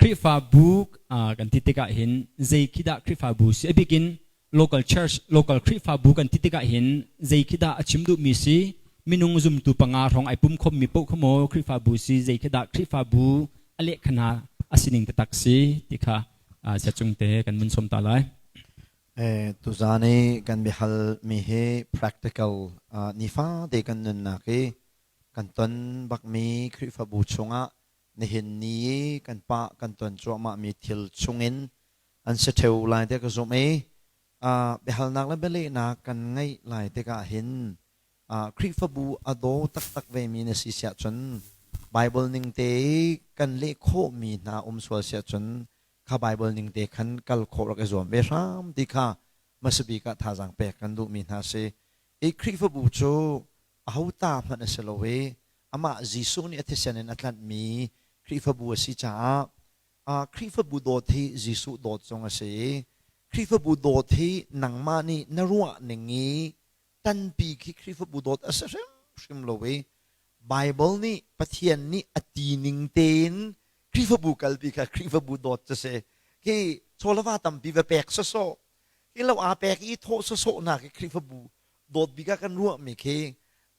Khrihfabu kan ti tikah hin zei khi dah Khrihfabu si? A bik in local church, local Khrihfabu kan ti tikah hin zei khi dah a chim duhmi si? Minung zumtu panga hrawng ai pum khommi paoh kha maw Khrihfabu si? Zei khi dah Khrihfabu a lehkhana a sining taktak si ti kha siacung te kan vun sawm ta lai. Tuzaan i kan biahal mi hi practical nifa te kan nunnak i kan ton bakmi Khrihfabu chungah nihin ni i kan pah kan ton cuahmahmi thil chungin an si ṭheo lai tiah ka zumh i biahalnak le bialehnak kan ngeih lai tikah hin Khrihfabu a daw taktak vemi na si siah cun Bible ning te i kan leh khawhmi hna um sual siah cun kha Bible ning te khan kal khawh rak i zuam ve hram ti kha hmasabik ah thazaang pek kan duhmi hna si. I Khrihfabu cu aho ta hmanh a si lo i amah Jesuh nih a thisen in a tlanhmi Khrihfabu a si caah Khrihfabu dawt hi Jesuh dawt zong a si i Khrihfabu dawt hi nangmah nih na ruah ning i tanpi khi Khrihfabu dawt a si hrimhrim lo i Bible nih Pathian nih a ti ning tein Khrihfabu kalpi kha Khrihfabu dawt cu si. Khi chawlava tampi va pek sawsawh, khi lo aa pek i thawh sawsawh hna khi Khrihfabu dawt bik ah kan ruahmi khi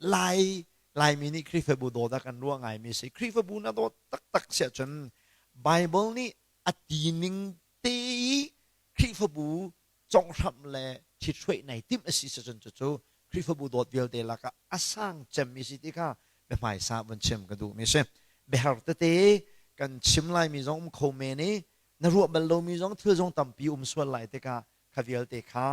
Lai Laimi nih Khrihfabu dawt ah kan ruah ngaimi si. Khrihfabu na dawt taktak si ahcun Bible nih a ti ning te i Khrihfabu conghhramh le ṭhithruaih nai timh a si cun cucu Khrihfabu dawt vialte lakah a sang cemmi si ti kha biahmaisa vun chim ka duhmi si. Biahar tete kan chim laimi zong um kho men i na ruah bal lomi zong thil zong tampi um sual lai tikah kha vialte kha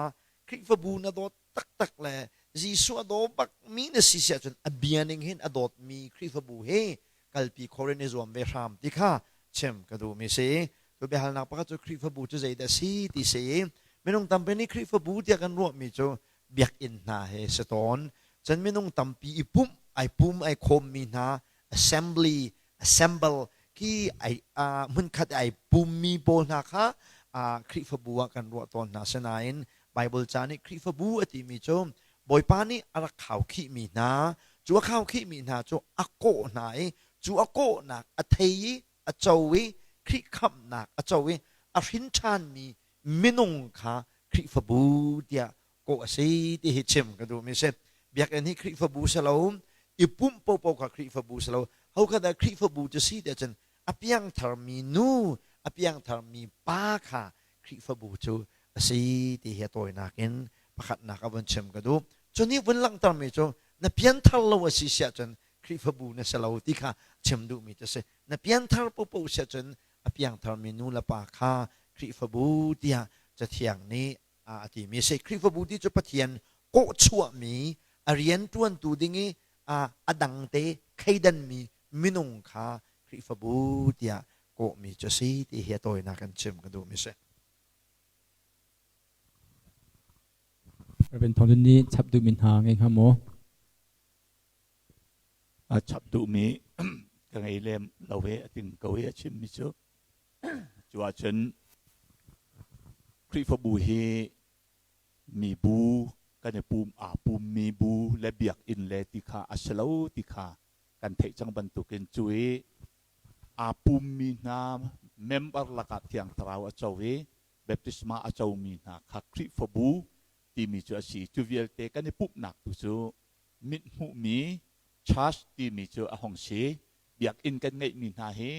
Khrihfabu na dawt taktak le Jesuh a daw bakmi na si si ahcun a bia ning hin a dawtmi Khrihfabu hi kalpi khawh in i zuam ve hram ti kha chim ka duhmi si. Cu biahalnak pakhat cu Khrihfabu cu zeidah si ti si i minung tampi nih Khrihfabu tiah kan ruahmi cu biakinn hna he si tawn. Cun minung tampi i pumh ai pum ai khawmmi hna assembly assemble khi ai hmunkhat ai pummi pawl hna kha Khrihfabu ah kan ruah tawn hna. Sinain Bible ca nih Khrihfabu a timi cu Bawipa nih a rak khaukhihmi hna cu a khaukhihmi hna cu a kawh hna i cu a kawhnak a thei i a co i Khrih khamhnak a co i a hrin ṭhanmi minung kha Khrihfabu tiah kawh a si ti hi chim ka duhmi si. Biakinn hi Khrihfabu si lo, i pumh paohpaoh kha Khrihfabu si lo. Ho kha dah Khrihfabu cu si tiah cun a piangtharmi nu, a piangtharmi pa kha Khrihfabu cu a si ti hi a tawinak in pakhatnak a vun chim ka duh. Cu nih vun langhtermi cu na pianthar lo a si siah cun Khrihfabu na si lo ti kha chim duhmi cu a si. Na pianthar paohpaoh siah cun a piangtharmi nu le pa kha Khrihfabu tiah Cathiang nih a timi a si. Khrihfabu ti cu Pathian kawhchuahmi a rian ṭuantu ding i a dangte kheidanmi minung kha Khrihfabu tiah kawhmi cu a si ti hi a tawinak in chim ka duhmi a si. Reverend Thawng nih chap duhmi hna ngei hnga maw? A chap duhmi ka ngei lem lo ve a ting ko i a chimmi cu cu ahcun Khrihfabu hi mibu kan i pum aa pummi bu le biakinn le ti kha a si lo ti kha kan theih cang bantukin cu i aa pummi hna member lakah Thiang Thlarau a co i baptisma a comi hna kha Khrihfabu timi cu a si. Cu vialte kan i pumhnak tu cu mithmuhmi church timi cu a hung si. Biakinn kan ngeihmi hna hi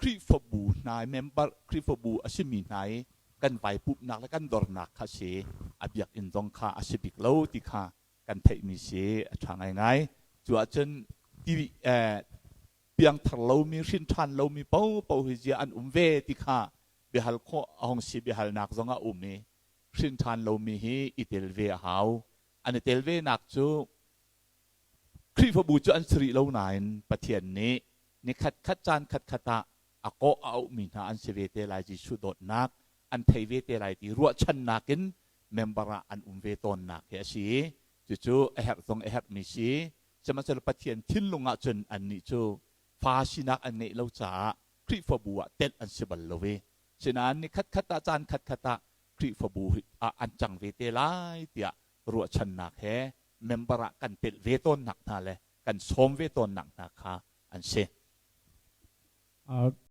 Khrihfabu hna member Khrihfabu a simi hna i kan vai pumhnak le kan dornak kha si. A biakinn zong kha a si bik lo ti kha kan theihmi si a ṭha ngaingai. Cu ahcun ti piangthar lomi hrin ṭhan lomi paohpaoh hi zia an um ve ti kha biahal khawh a hung si biahalnak zong a um i hrin ṭhan lomi hi i tel ve a hau. An i tel venak cu Khrihfabu cu an si rih lo nain Pathian nih ni khatkhat caan khatkhat ah a kawh a auhmi hna an si ve te lai Jesuh dawtnak an thei ve te lai ti ruahchannak in member ah an um ve tawnnak hi a si i cucu a herh zong a herhmi si. Sihmanhsehlaw Pathian thinlung ah cun annih cu fa sinak an ngeih lo caah Khrihfabu ah telh an si bal lo i sinain ni khatkhat ah caan khatkhat ah Khrihfabu ah an cang ve te lai tiah ruahchannak he member ah kan telh ve tawnnak hna le kan sawm ve tawnnak hna kha an si.